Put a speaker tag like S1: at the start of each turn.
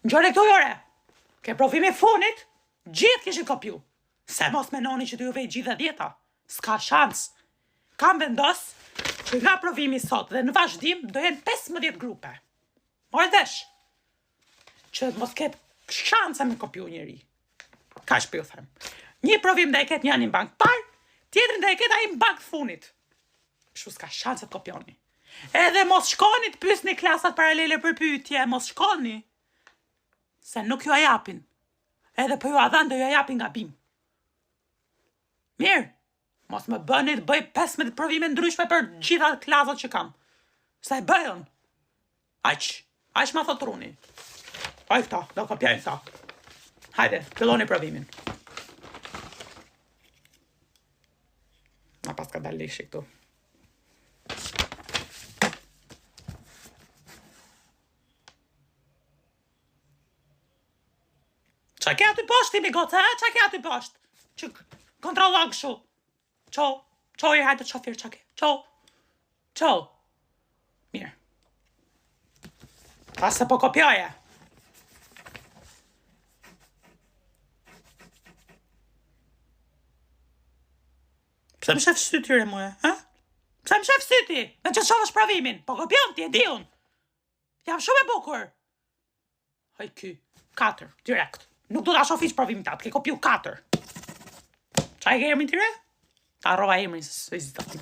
S1: Ngjone këtu ore. Ke provimi funit, gjithë kishit kopju. Se mos menoni që të ju vej gjithë dhe dhjeta. S'ka shans. Kam vendos që nga provimi sot dhe në vazhdim do jenë 15 grupe. More vesh. Që mos ketë shanse me kopju njeri. Kaq po ju them. Një provim do e ketë njëri në bank parë, tjetrin do e ketë ai në bank të funit. Kështu s'ka shanse të kopjoni. Edhe mos shkoni të pyesni klasat paralele për pyetje, mos shkoni. Se nuk jua japin. Edhe po jua dhanë do jua japin gabim. Mirë, mos më bëni të bëj 15 provime ndryshme për gjitha klasat që kam. Se e bëj unë. Aq, aq ma thot truni. Aj këta, do kopjojnë këta. Hajde, filloni provimin. Na paska dalë leshi këtu. Ça ke aty poshtë, mi goca, ha? Ça ke aty poshtë? Që kontrollon kështu. Ço, ço i hajde shofer, ça ke? Ço, ço. Mirë. Pa se po kopjoje. Pse më shef sytë re mue, ha? Pse më shef sytë? Në që të shofësh provimin? Po kopjon ti, e di unë. Jam shumë e bukur. Haj ky, 4, direkt. Nuk do ta shoh hiç provimin tat, ke kopju 4. Ça e ke emrin ti re? Ta harrova emrin se s'e di.